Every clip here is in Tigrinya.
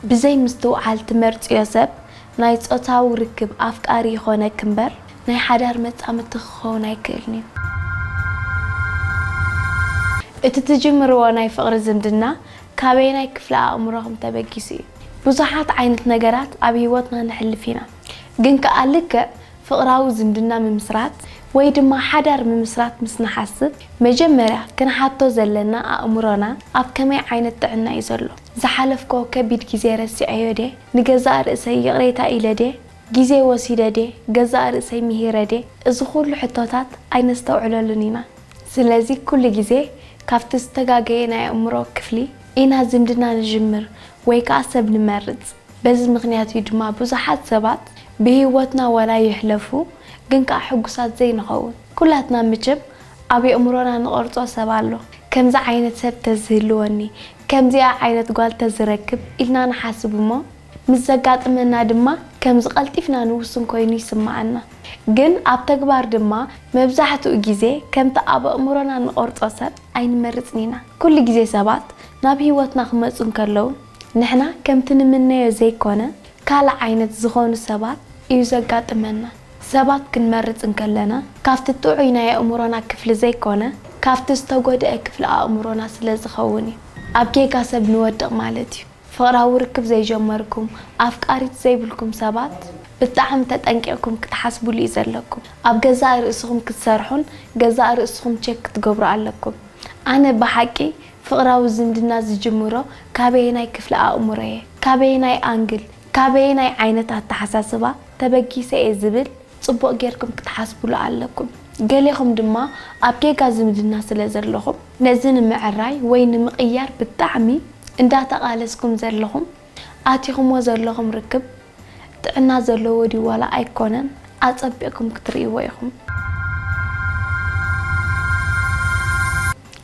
ብዘይ ምስትውዓል ትመርጽዮ ሰብ ናይ ጾታዊ ርክብ ኣፍቃሪ ይኾነኪ እምበር ናይ ሓዳር መጻምድቲ ክኸውን ኣይክእልን እዩ። እቲ ትጅምርዎ ናይ ፍቕሪ ዝምድና ካበየናይ ክፍሊ ኣእምሮኹም ተበጊሱ እዩ? ብዙሓት ዓይነት ነገራት ኣብ ህይወትና ነሕልፍ ኢና። ግን ከኣ ልክዕ ፍቕራዊ ዝምድና ምምስራት ወይ ድማ ሓዳር ምምስራት ምስ ንሓስብ፣ መጀመርያ ክንሓቶ ዘለና ኣእምሮና ኣብ ከመይ ዓይነት ጥዕና እዩ ዘሎ? ዝሓለፍክዎ ከቢድ ግዜ ረሲዐዮ ድየ? ንገዛእ ርእሰይ ይቕሬታ ኢለ ድየ? ግዜ ወሲደ ድየ? ገዛእ ርእሰይ ምሂረ ድየ? እዚ ኩሉ ሕቶታት ኣይነስተውዕለሉን ኢና። ስለዚ ኩሉ ግዜ ካብቲ ዝተጋገየ ናይ ኣእምሮ ክፍሊ ኢና ዝምድና ንጅምር ወይ ከኣ ሰብ ንመርጽ። በዚ ምኽንያት እዩ ድማ ብዙሓት ሰባት ብህይወትና ዋላ ይሕለፉ ግን ከኣ ሕጉሳት ዘይንኸውን። ኩላትና መቸም ኣብ የእምሮና ንቐርጾ ሰብ ኣሎ። ከምዚ ዓይነት ሰብ ተዝህልወኒ፣ ከምዚኣ ዓይነት ጓል ተዝረክብ ኢልና ንሓስብ እሞ ምስ ዘጋጥመና ድማ ከምዚ ቀልጢፍና ንውስን ኮይኑ ይስምዓና። ግን ኣብ ተግባር ድማ መብዛሕትኡ ግዜ ከምቲ ኣብ ኣእምሮና ንቐርጾ ሰብ ኣይንመርጽን ኢና። ኩሉ ግዜ ሰባት ናብ ህይወትና ክመጹ እንከለዉ ንሕና ከምቲ ንምነዮ ዘይኮነ ካልእ ዓይነት ዝኾኑ ሰባት እዩ ዘጋጥመና። ሰባት ክንመርጽ እንከለና ካብቲ ጥዑይ ናይ ኣእምሮና ክፍሊ ዘይኮነ ካብቲ ዝተጎድአ ክፍሊ ኣእምሮና ስለ ዝኸውን እዩ። ኣብ ጌጋ ሰብ ንወድቕ ማለት እዩ። ፍቕራዊ ርክብ ዘይጀመርኩም፣ ኣፍቃሪት ዘይብልኩም ሰባት ብጣዕሚ ተጠንቂቕኩም ክትሓስብሉ እዩ ዘለኩም። ኣብ ገዛእ ርእስኹም ክትሰርሑን ገዛእ ርእስኹም ቸክ ክትገብሩ ኣለኩም። ኣነ ብሓቂ ፍቕራዊ ዝምድና ዝጅምሮ ካበየናይ ክፍሊ ኣእምሮየ፣ ካበየናይ ኣንግል፣ ካበየናይ ዓይነት ኣተሓሳስባ ተበጊሰ እየ ዝብል ጽቡቕ ጌርኩም ክትሓስብሉ ኣለኩም። ገሌኹም ድማ ኣብ ጌጋ ዝምድና ስለ ዘለኹም ነዚ ንምዕራይ ወይ ንምቕያር ብጣዕሚ እንዳተቓለስኩም ዘለኹም ኣቲኹሞ ዘለኹም ርክብ ጥዕና ዘለዎ ድዩ ዋላ ኣይኮነን ኣጸቢቕኩም ክትርእይዎ ኢኹም።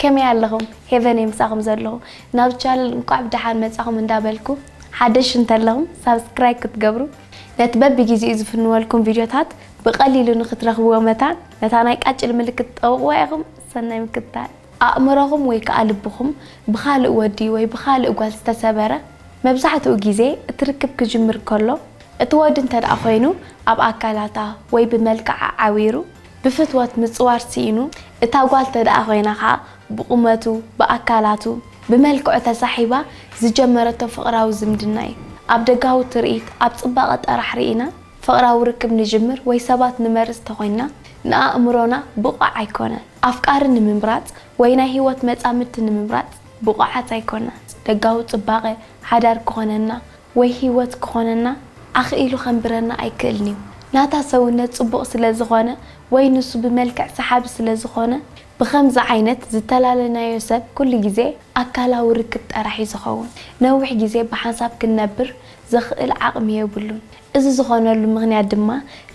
ከመይ ኣለኹም? ሄቨን እየ ምሳኹም ዘለኹ። ናብ ቻነል እንቋዕ ብደሓን መጻኹም እንዳበልኩ ሓደሽ እንተለኹም ሳብስክራይብ ክትገብሩ ነቲ በብግዜኡ ዝፍንወልኩም ቪድዮታት ብቐሊሉ ንክትረኽብዎ መታን ነታ ናይ ቃጭል ምልክት ጠውቕዋ ኢኹም። ሰናይ ምክትታል። ኣእምሮኹም ወይ ከኣ ልብኹም ብኻልእ ወዲ ወይ ብኻልእ ጓል ዝተሰበረ መብዛሕትኡ ግዜ እቲ ርክብ ክጅምር ከሎ እቲ ወዲ እንተ ደኣ ኮይኑ ኣብ ኣካላታ ወይ ብመልክዓ ዓዊሩ ብፍትወት ምጽዋር ስኢኑ እታ ጓል እንተ ደኣ ኮይና ከኣ ብቑመቱ ብኣካላቱ ብመልክዑ ተሳሒባ ዝጀመረቶ ፍቕራዊ ዝምድና እዩ። ኣብ ደጋዊ ትርኢት ኣብ ጽባቐ ጥራሕ ርኢና ፍቕራዊ ርክብ ንጅምር ወይ ሰባት ንመርጽ ተኾይንና ንኣእምሮና ብቑዕ ኣይኮነን። ኣፍቃሪ ንምምራጽ ወይ ናይ ህይወት መጻምድቲ ንምምራጽ ብቑዓት ኣይኮናን። ደጋዊ ጽባቐ፣ ሓዳር ክኾነና ወይ ህይወት ክኾነና ኣኽኢሉ ከንብረና ኣይክእልን እዩ። ናታ ሰውነት ጽቡቕ ስለ ዝኾነ ወይ ንሱ ብመልክዕ ሰሓቢ ስለ ዝኾነ ብኸምዚ ዓይነት ዝተላለናዮ ሰብ ኩሉ ግዜ ኣካላዊ ርክብ ጥራሕ እዩ ዝኸውን። ነዊሕ ግዜ ብሓንሳብ ክንነብር ዘኽእል ዓቕሚ የብሉን። እዚ ዝኾነሉ ምኽንያት ድማ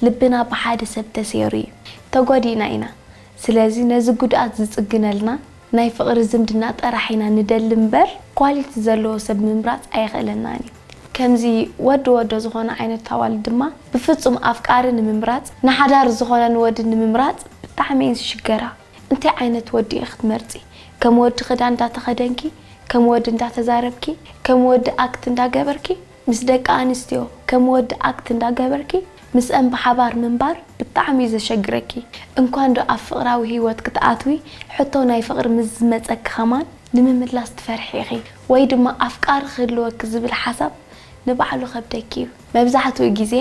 ልብና ብሓደ ሰብ ተሰይሩ እዩ። ተጎዲእና ኢና። ስለዚ ነዚ ጉድኣት ዝጽግነልና ናይ ፍቕሪ ዝምድና ጥራሕ ኢና ንደሊ እምበር ኳሊቲ ዘለዎ ሰብ ምምራጽ ኣየኽእለናን እዩ። ከምዚ ወዲ ወዶ ዝኾነ ዓይነት ኣዋልድ ድማ ብፍጹም ኣፍቃሪ ንምምራጽ ንሓዳር ዝኾነን ወዲ ንምምራጽ ብጣዕሚ እየን ዝሽገራ። እንታይ ዓይነት ወዲ ኢኺ ክትመርጺ? ከም ወዲ ክዳን እንዳተኸደንኪ፣ ከም ወዲ እንዳተዛረብኪ፣ ከም ወዲ ኣክት እንዳገበርኪ፣ ምስ ደቂ ኣንስትዮ ከም ወዲ ኣክት እንዳገበርኪ ምስአን ብሓባር ምንባር ብጣዕሚ እዩ ዘሸግረኪ። እንኳን ዶ ኣብ ፍቕራዊ ህይወት ክትኣትዊ ሕቶ ናይ ፍቕሪ ምስ ዝመጸኪ ኸማን ንምምላስ ትፈርሒ ኢኺ ወይ ድማ ኣፍቃሪ ክህልወኪ ዝብል ሓሳብ ንባዕሉ ኸብደኪ እዩ። መብዛሕትኡ ግዜ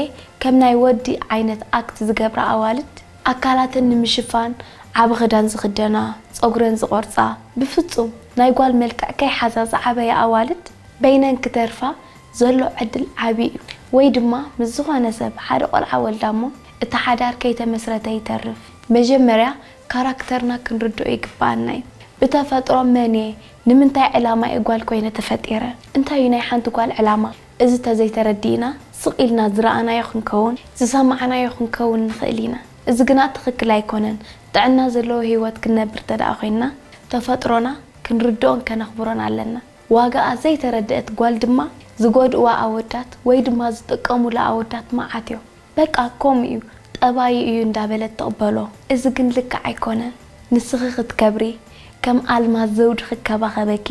ከም ናይ ወዲ ዓይነት ኣክት ዝገብራ ኣዋልድ ኣካላተን ንምሽፋን ዓቢ ኽዳን ዝኽደና፣ ጸጉረን ዝቖርጻ፣ ብፍጹም ናይ ጓል መልክዕ ከይሓዛ ዝዓበያ ኣዋልድ በይነን ክተርፋ ዘሎ ዕድል ዓቢ እዩ። ወይ ድማ ምስ ዝኾነ ሰብ ሓደ ቆልዓ ወልዳ እሞ እቲ ሓዳር ከይተመስረተ ይተርፍ። መጀመርያ ካራክተርና ክንርድኦ ይግብኣና እዩ። ብተፈጥሮ መን እየ? ንምንታይ ዕላማ እየ ጓል ኮይነ ተፈጢረ? እንታይ እዩ ናይ ሓንቲ ጓል ዕላማ? እዚ ተዘይተረዲእና ስቕ ኢልና ዝረኣናዮ ክንከውን ዝሰማዕናዮ ክንከውን ንኽእል ኢና። እዚ ግና ትኽክል ኣይኮነን። ጥዕና ዘለዎ ህይወት ክንነብር ተደኣ ኮይንና ተፈጥሮና ክንርድኦን ከነኽብሮን ኣለና። ዋጋኣ ዘይተረደአት ጓል ድማ ዝጎድእዋ ኣወዳት ወይ ድማ ዝጥቀሙላ ኣወዳት መዓት እዮም። በቃ ከምኡ እዩ፣ ጠባዩ እዩ እንዳበለት ትቕበሎ። እዚ ግን ልክዕ ኣይኮነን። ንስኺ ክትከብሪ፣ ከም ኣልማዝ ዘውዲ ክከባኸበኪ፣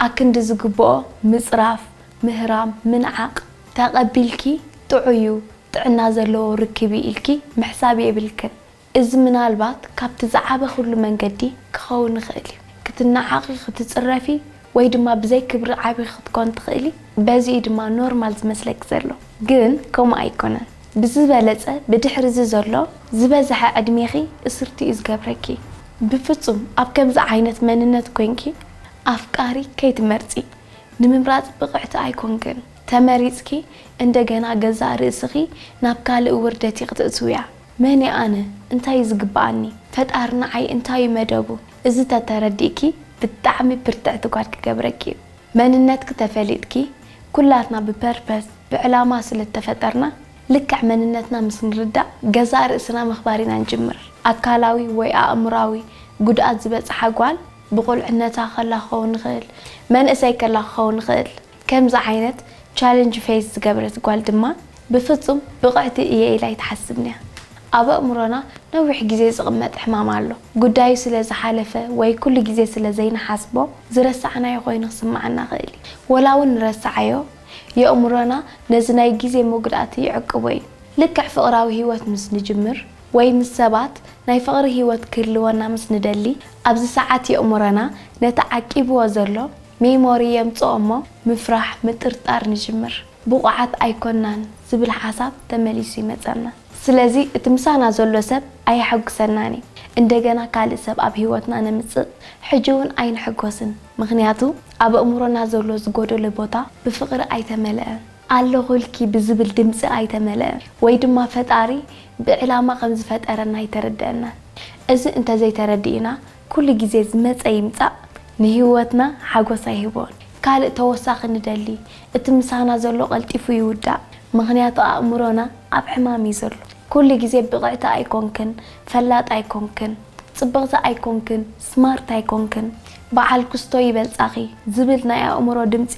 ኣክንዲ ዝግብኦ ምጽራፍ፣ ምህራም፣ ምንዓቕ፣ ተቐቢልኪ ጥዑዩ ጥዕና ዘለዎ ርክቢ ኢልኪ ምሕሳብ የብልክን። እዚ ምናልባት ካብቲ ዝዓበኹሉ መንገዲ ክኸውን ይኽእል እዩ። ክትነዓቒ፣ ክትጽረፊ ወይ ድማ ብዘይ ክብሪ ዓቢኺ ክትኮን ትኽእሊ። በዚ'ዩ ድማ ኖርማል ዝመስለኪ ዘሎ። ግን ከምኡ ኣይኮነን። ብዝበለጸ ብድሕሪ እዚ ዘሎ ዝበዝሐ ዕድሜኺ እስርቲ'ዩ ዝገብረኪ። ብፍጹም ኣብ ከምዚ ዓይነት መንነት ኮይንኪ ኣፍቃሪ ከይትመርጺ። ንምምራጽ ብቕዕቲ ኣይኮንክን። ተመሪጽኪ እንደገና ገዛእ ርእስኺ ናብ ካልእ ውርደት ኢኺ ትእትውያ። መን እየ ኣነ? እንታይ እዩ ዝግብኣኒ? ፈጣሪ ንዓይ እንታይ እዩ መደቡ? እዚ ተተረዲእኪ ብጣዕሚ ብርትዕቲ ጓል ክገብረኪ እዩ። መንነትኪ ተፈሊጥኪ፣ ኩላትና ብፐርፐስ ብዕላማ ስለ እተፈጠርና ልክዕ መንነትና ምስ ንርዳእ ገዛእ ርእስና ምኽባር ኢና ንጅምር። ኣካላዊ ወይ ኣእምራዊ ጉድኣት ዝበጽሓ ጓል ብቑልዕነታ ከላ ክኸውን ይኽእል፣ መንእሰይ ከላ ክኸውን ይኽእል። ከምዚ ዓይነት ቻለንጅ ፌስ ዝገበረት ጓል ድማ ብፍጹም ብቕዕቲ እየ ኢላ ኣይትሓስብን እያ። ኣብ ኣእምሮና ነዊሕ ግዜ ዝቕመጥ ሕማም ኣሎ። ጉዳዩ ስለ ዝሓለፈ ወይ ኩሉ ግዜ ስለ ዘይንሓስቦ ዝረሳዕናዮ ኮይኑ ክስምዓና ይኽእል እዩ። ወላ እውን ንረስዓዮ፣ የእምሮና ነዚ ናይ ግዜ መጉዳእቲ ይዕቅቦ እዩ። ልክዕ ፍቕራዊ ህይወት ምስ ንጅምር ወይ ምስ ሰባት ናይ ፍቕሪ ህይወት ክህልወና ምስ ንደሊ፣ ኣብዚ ሰዓት የእምሮና ነቲ ዓቂብዎ ዘሎ ሜሞሪ የምጽኦ እሞ ምፍራሕ፣ ምጥርጣር ንጅምር። ብቑዓት ኣይኮናን ዝብል ሓሳብ ተመሊሱ ይመጸና። ስለዚ እቲ ምሳና ዘሎ ሰብ ኣየሐጉሰናን እዩ። እንደገና ካልእ ሰብ ኣብ ህይወትና ነምጽእ፣ ሕጂ እውን ኣይንሕጎስን። ምኽንያቱ ኣብ ኣእምሮና ዘሎ ዝጎደሎ ቦታ ብፍቕሪ ኣይተመልአን። ኣለኹልኪ ብዝብል ድምጺ ኣይተመልአን፣ ወይ ድማ ፈጣሪ ብዕላማ ከም ዝፈጠረና ኣይተረድአናን። እዚ እንተዘይተረዲእና፣ ኩሉ ግዜ ዝመጸ ይምጻእ ንህይወትና ሓጎስ ኣይህቦን። ካልእ ተወሳኺ ንደሊ፣ እቲ ምሳና ዘሎ ቀልጢፉ ይውዳእ፣ ምኽንያቱ ኣእምሮና ኣብ ሕማም እዩ ዘሎ። ኩሉ ግዜ ብቕዕቲ ኣይኮንክን፣ ፈላጥ ኣይኮንክን፣ ጽብቕቲ ኣይኮንክን፣ ስማርት ኣይኮንክን፣ በዓል ኩስቶ ይበልጻኺ ዝብል ናይ ኣእምሮ ድምጺ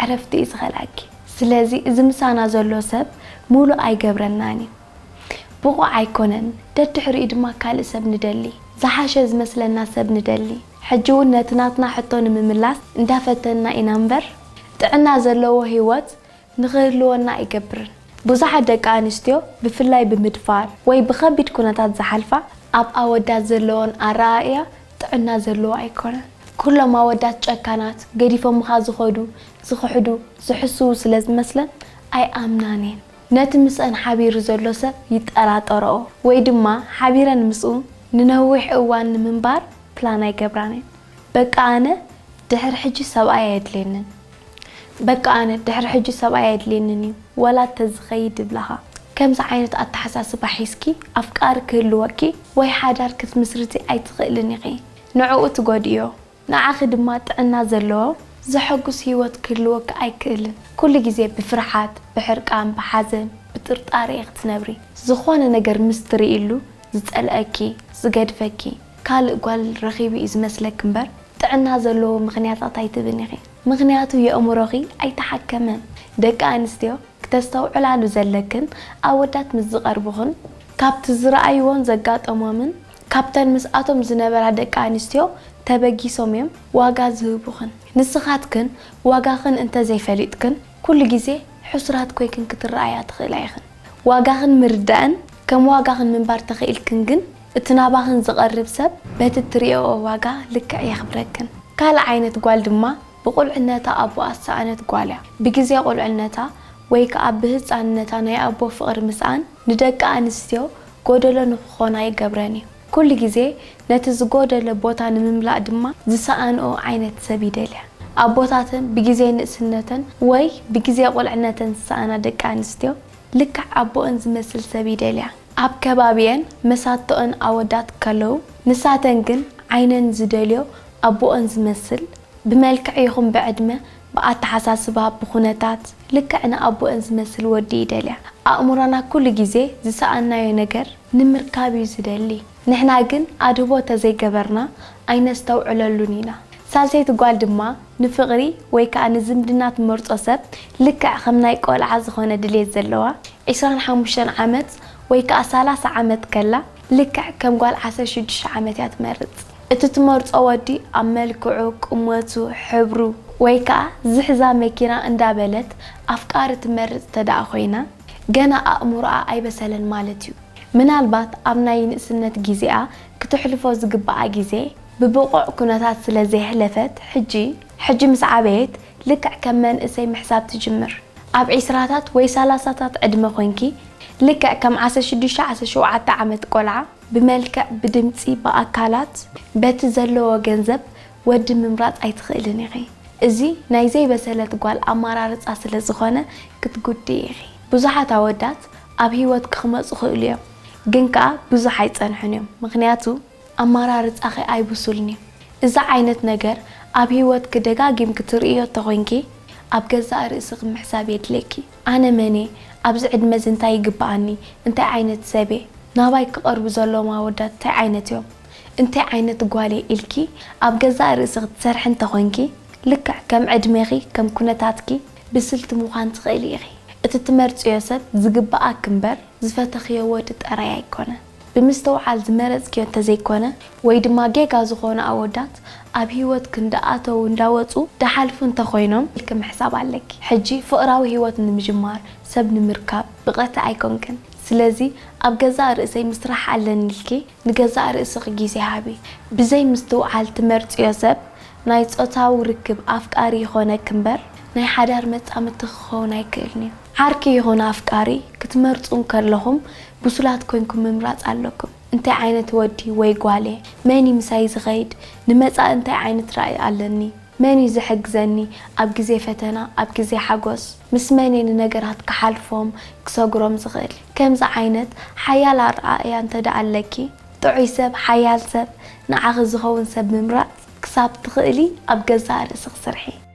ዕረፍቲ እዩ ዝኸልኣኪ። ስለዚ እዚ ምሳና ዘሎ ሰብ ሙሉእ ኣይገብረናን እዩ። ብቑዕ ኣይኮነን፣ ደድሕሪኡ ድማ ካልእ ሰብ ንደሊ፣ ዝሓሸ ዝመስለና ሰብ ንደሊ። ሕጂ እውን ነቲ ናትና ሕቶ ንምምላስ እንዳፈተንና ኢና እምበር፣ ጥዕና ዘለዎ ህይወት ንኽህልወና ኣይገብርን። ብዙሓት ደቂ ኣንስትዮ ብፍላይ ብምድፋር ወይ ብኸቢድ ኩነታት ዝሓልፋ ኣብ ኣወዳት ዘለወን ኣረኣእያ ጥዕና ዘለዎ ኣይኮነን። ኩሎም ኣወዳት ጨካናት፣ ገዲፎምኻ ዝኸዱ፣ ዝኽሕዱ፣ ዝሕስዉ ስለ ዝመስለን ኣይኣምናን እየን። ነቲ ምስአን ሓቢሩ ዘሎ ሰብ ይጠራጠርኦ ወይ ድማ ሓቢረን ምስኡ ንነዊሕ እዋን ንምንባር ፕላን ኣይገብራን እየን። በቃ ኣነ ድሕሪ ሕጂ ሰብኣይ ኣየድልየንን። በቃ ኣነ ድሕሪ ሕጂ ሰብኣይ ኣየድልየንን እዩ፣ ዋላ ተዝኸይድ ይብላኻ። ከምዚ ዓይነት ኣተሓሳስባ ሒዝኪ ኣፍቃሪ ክህልወኪ ወይ ሓዳር ክትምስርቲ ኣይትኽእልን ኢኺ። ንዕኡ ትጎድእዮ። ንዓኺ ድማ ጥዕና ዘለዎ ዘሐጉስ ህይወት ክህልወኪ ኣይክእልን። ኩሉ ግዜ ብፍርሓት፣ ብሕርቃን፣ ብሓዘን፣ ብጥርጣረ ኢኺ ትነብሪ። ዝኾነ ነገር ምስ ትርእይሉ ዝጸልአኪ፣ ዝገድፈኪ ካልእ ጓል ረኺቡ እዩ ዝመስለኪ እምበር ጥዕና ዘለዎ ምኽንያታት ኣይትብን ኢኺ። ምኽንያቱ የእምሮኺ ኣይተሓከመን። ደቂ ኣንስትዮ ክተስተውዕላሉ ዘለክን ኣወዳት ምስ ዝቐርቡኽን ካብቲ ዝረኣይዎን ዘጋጠሞምን ካብተን ምስኣቶም ዝነበራ ደቂ ኣንስትዮ ተበጊሶም እዮም ዋጋ ዝህቡኽን። ንስኻትክን ዋጋኽን እንተዘይፈሊጥክን ኩሉ ግዜ ሕሱራት ኮይክን ክትረኣያ ትኽእላ ኢኽን። ዋጋኽን ምርዳእን ከም ዋጋኽን ምንባር ተኽኢልክን ግን እቲ ናባኽን ዝቐርብ ሰብ በቲ እትርእይኦ ዋጋ ልክዕ የኽብረክን። ካልእ ዓይነት ጓል ድማ ብቑልዕነታ ኣቦኣ ዝሰኣነት ጓል እያ። ብግዜ ቁልዕነታ ወይ ከኣ ብህጻንነታ ናይ ኣቦ ፍቕሪ ምስኣን ንደቂ ኣንስትዮ ጎደሎ ንኽኾና ይገብረን እዩ። ኩሉ ግዜ ነቲ ዝጎደለ ቦታ ንምምላእ ድማ ዝሰኣንኦ ዓይነት ሰብ ይደልያ። ኣቦታተን ብግዜ ንእስነተን ወይ ብግዜ ቁልዕነተን ዝሰኣና ደቂ ኣንስትዮ ልክዕ ኣቦአን ዝመስል ሰብ ይደልያ። ኣብ ከባቢአን መሳቶአን ኣወዳት ከለዉ ንሳተን ግን ዓይነን ዝደልዮ ኣቦአን ዝመስል ብመልክዕ ይኹን ብዕድመ፣ ብኣተሓሳስባ፣ ብኹነታት ልክዕ ንኣቦአን ዝመስል ወዲ ይደልያ። ኣእምሮና ኩሉ ግዜ ዝሰኣናዮ ነገር ንምርካብ እዩ ዝደሊ። ንሕና ግን ኣድህቦ ተዘይገበርና ኣይነስተውዕለሉን ኢና። ሳልሰይቲ ጓል ድማ ንፍቕሪ ወይ ከኣ ንዝምድና ትመርጾ ሰብ ልክዕ ከም ናይ ቆልዓ ዝኾነ ድሌት ዘለዋ ዒስራን ሓሙሽተን ዓመት ወይ ከኣ ሰላሳ ዓመት ከላ ልክዕ ከም ጓል ዓሰርተ ሽዱሽተ ዓመት እያ ትመርጽ። እቲ ትመርጾ ወዲ ኣብ መልክዑ፣ ቁመቱ፣ ሕብሩ፣ ወይ ከኣ ዝሕዛ መኪና እንዳበለት ኣፍቃሪ ትመርጽ ተደኣ ኮይና፣ ገና ኣእምሮኣ ኣይበሰለን ማለት እዩ። ምናልባት ኣብ ናይ ንእስነት ግዜኣ ክትሕልፎ ዝግብኣ ግዜ ብብቑዕ ኩነታት ስለ ዘየሕለፈት፣ ሕጂ፣ ሕጂ ምስ ዓበየት ልክዕ ከም መንእሰይ ምሕሳብ ትጅምር። ኣብ ዒስራታት ወይ ሰላሳታት ዕድመ ኮይንኪ፣ ልክዕ ከም ዓሰርተ ሽዱሽተ ዓሰርተ ሸውዓተ ዓመት ቆልዓ፣ ብመልክዕ፣ ብድምጺ፣ ብኣካላት፣ በቲ ዘለዎ ገንዘብ ወዲ ምምራጽ ኣይትኽእልን ኢኺ። እዚ ናይ ዘይበሰለት ጓል ኣመራርጻ ስለ ዝኾነ ክትጉድኢ ኢኺ። ብዙሓት ኣወዳት ኣብ ህይወትኪ ክመጹ ይኽእሉ እዮም፣ ግን ከኣ ብዙሕ ኣይጸንሑን እዮም። ምኽንያቱ ኣመራርጻኺ ኣይብሱልን እዩ። እዚ ዓይነት ነገር ኣብ ህይወትኪ ደጋጊምኪ ትርእዮ እንተኾይንኪ፣ ኣብ ገዛእ ርእስኺ ምሕሳብ የድልየኪ። ኣነ መን እየ? ኣብዚ ዕድመ እዚ እንታይ ይግብኣኒ? እንታይ ዓይነት ሰብ እየ? ናባይ ክቐርቡ ዘለዎም ኣወዳት እንታይ ዓይነት እዮም? እንታይ ዓይነት ጓል እየ ኢልኪ ኣብ ገዛእ ርእስኺ ትሰርሒ እንተኾይንኪ፣ ልክዕ ከም ዕድሜኺ፣ ከም ኩነታትኪ ብስልቲ ምዃን ትኽእሊ ኢኺ። እቲ ትመርጽዮ ሰብ ዝግብኣኪ እምበር ዝፈተኽዮ ወዲ ጥራይ ኣይኮነን። ብምስትውዓል ዝመረጽክዮ እንተዘይኮነ፣ ወይ ድማ ጌጋ ዝኾኑ ኣወዳት ኣብ ህይወትኪ እንዳኣተዉ እንዳወጹ ድሓልፉ እንተኾይኖም ኢልኪ ምሕሳብ ኣለኪ። ሕጂ ፍቕራዊ ህይወት ንምጅማር፣ ሰብ ንምርካብ ብቐቲ ኣይኮንክን። ስለዚ ኣብ ገዛእ ርእሰይ ምስራሕ ኣለኒ ኢልኪ ንገዛእ ርእስኺ ግዜ ሃቢ። ብዘይ ምስትውዓል ትመርጽዮ ሰብ ናይ ጾታዊ ርክብ ኣፍቃሪ ይኾነኪ እምበር ናይ ሓዳር መጻምድቲ ክኸውን ኣይክእልን እዩ። ዓርኪ ይኹን ኣፍቃሪ ክትመርጹ እንከለኹም ብሱላት ኮይንኩም ምምራጽ ኣለኩም። እንታይ ዓይነት ወዲ ወይ ጓል እየ? መን እዩ ምሳይ ዝኸይድ? ንመጻኢ እንታይ ዓይነት ራእይ ኣለኒ? መን እዩ ዝሕግዘኒ ኣብ ግዜ ፈተና፣ ኣብ ግዜ ሓጎስ? ምስ መን እየ ንነገራት ክሓልፎም፣ ክሰግሮም ዝኽእል? ከምዚ ዓይነት ሓያል ኣረኣእያ እንተ ደኣ ኣለኪ፣ ጥዑይ ሰብ፣ ሓያል ሰብ፣ ንዓኺ ዝኸውን ሰብ ምምራጽ ክሳብ ትኽእሊ ኣብ ገዛእ ርእስኺ ስርሒ።